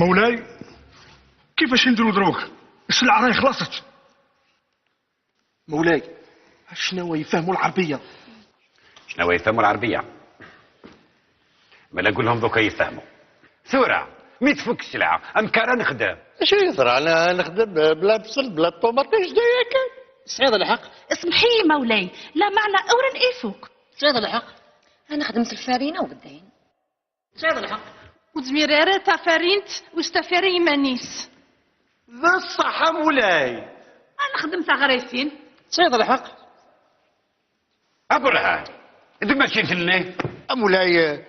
مولاي كيفاش نديرو دروك؟ السلعة راهي خلصت. مولاي شنو يفهموا العربية؟ شنو يفهموا العربية؟ ما نقول لهم دوكا يفهموا. ثورة مي تفك السلعة امكارا نخدم. اش يصرى؟ انا نخدم بلا بصل بلا طوماطيش دايا كان. سعيد الحق. اسمحي لي مولاي، لا معنى اورا ايفوك. سعيد الحق. انا خدمت الفارينه وبدين. سعيد الحق. وزميرارة تاع فارينت وستافاري مانيس. ذا الصحة مولاي. انا خدمت غريفين. سعيد الحق. ابو رهان انت ماشي ثني. مولاي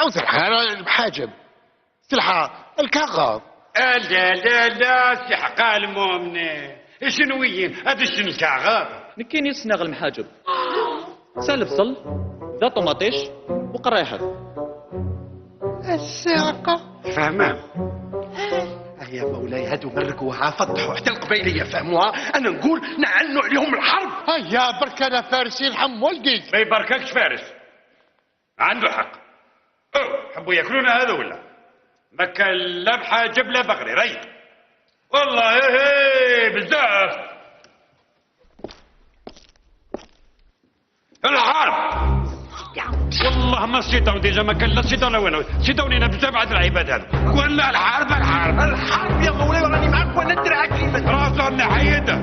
او سلحة المحاجب سلحة الكغاض. لا لا لا سي حقا المؤمن شنويين هذا شنو الكغاض؟ نكيني سناغ المحاجب سال بصل ذا طوماطيش وقرايحات. الساقة فهمان يا مولاي هادو مرقوها فضحوا حتى القبيلية فهموها. أنا نقول نعلنوا عليهم الحرب. هيا برك أنا فارسي الحم والديك. ما يبارككش فارس، عنده حق. أو حبوا ياكلونا هذا ولا ما كان لا بحاجب لا بغري ري والله. ايه بزاف الحرب والله ما سيطاو déjà ما كان لا سيطاو لا والو، سيطاونينا بزاف عاد العباد هذو. قلنا الحرب الحرب الحرب يا مولاي وراني معاك وانا ندرعك كيفاش راسنا حيده.